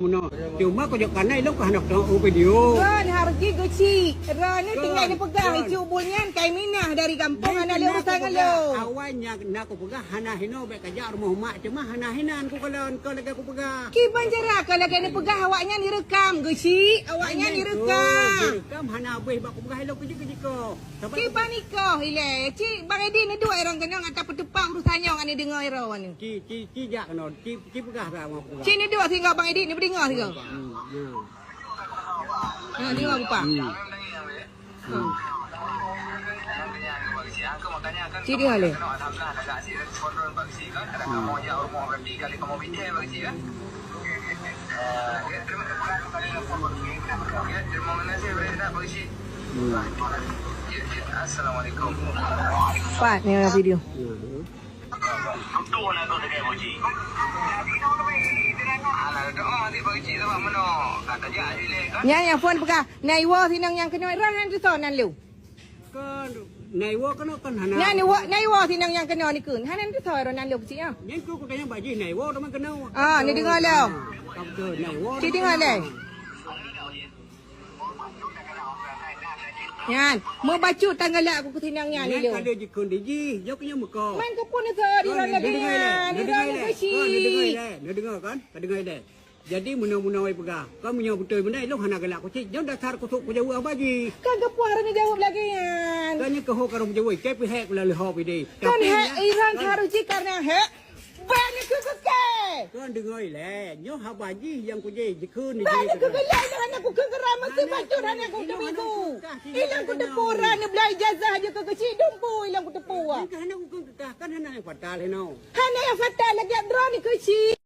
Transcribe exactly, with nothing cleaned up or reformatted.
Meunoe. Cuma kujak kana ilong ka hana teuka video. Kan hareugi geuchik. Droeneuh tinggai neupeugah icu buet nyan kai minah dari gampông hana lé urusan ngon lôn. Awai nyan na kupeugah hana hinoe bèk kajak rumoh mak cuma hana hinan kukalon keu lagèe kupeugah. Kiban cara keu lagèe neupeugah awaknyan direkam geuchik, awaknyan direkam. Direkam hana abéh bak kupeugah ilong keujik-keujik ko. Kiban ikoh ilèe. Cik Bang Edi neuduek irong keunoe ata peutupang urusan nyoe ngon neudeungoe irong nyoe. Ci ci ci jak keunoe. Ci ci peugah ka mau peugah. Ci neuduek singoh Bang Edi neupeudeungoe singoh. Hmm, ya. Ha, deungoe bupa. Hmm. Hmm. Ci deungoe lé. Hmm. Assalamualaikum. Pat ni video. Nyan nyang phôn peugah, "Nai woe sinong nyang keunoe roh nyan teusoe nan lôn." Kan nai woe keunoe kan hana. Nyan woe, nai woe sinong nyang keunoe nikeun. Hana teusoe roh nan lôn keuchik nyoe. Nyan keu peugah nyang bak jih nai woe teuma keunoe. Ah, neudeungoe lom. Ka beutôi nai woe. Ci deungoe lé. Nyan, meubacut tanggalak aku keu sinong nyan ilong. Nyan ka lheueh jikheun di jih, jok nyoe meuko. Man keupeue neusoe di lôn lagèe nyan, di lôn lagèe chik. Neudeungoe lé, neudeungoe kan? Ka deungoe lé. Jadi meunoe-meunoe peugah, kan meunyoe beutôi meunan ilong hana galak kuchik, nyoe dasar kusok kujaweueb haba jih. Kan keupeue harôh neujaweueb lagèe nyan? Kan nyoe keuho ka rôh meujaweueb, kai pih hèk kula leuho pih deh. Kan hèk iran harôh jih karena hèk. Bèk neukheun keu kèe. Kon deungoe lé, nyoe haba jih nyang kujih jikheun. Bèk neukheun keu lé, nyoe hana kukheun keu ramé, si bacut hana kukheun keu ibu. Ilong kuteupue ran neubloe ijazah jih keu keuchik dumpu ilong kuteupue. Kan hana kukheun keu kah, kan hana nyang fatal hinoe. Hana nyang fatal lagèe droeneuh keuchik.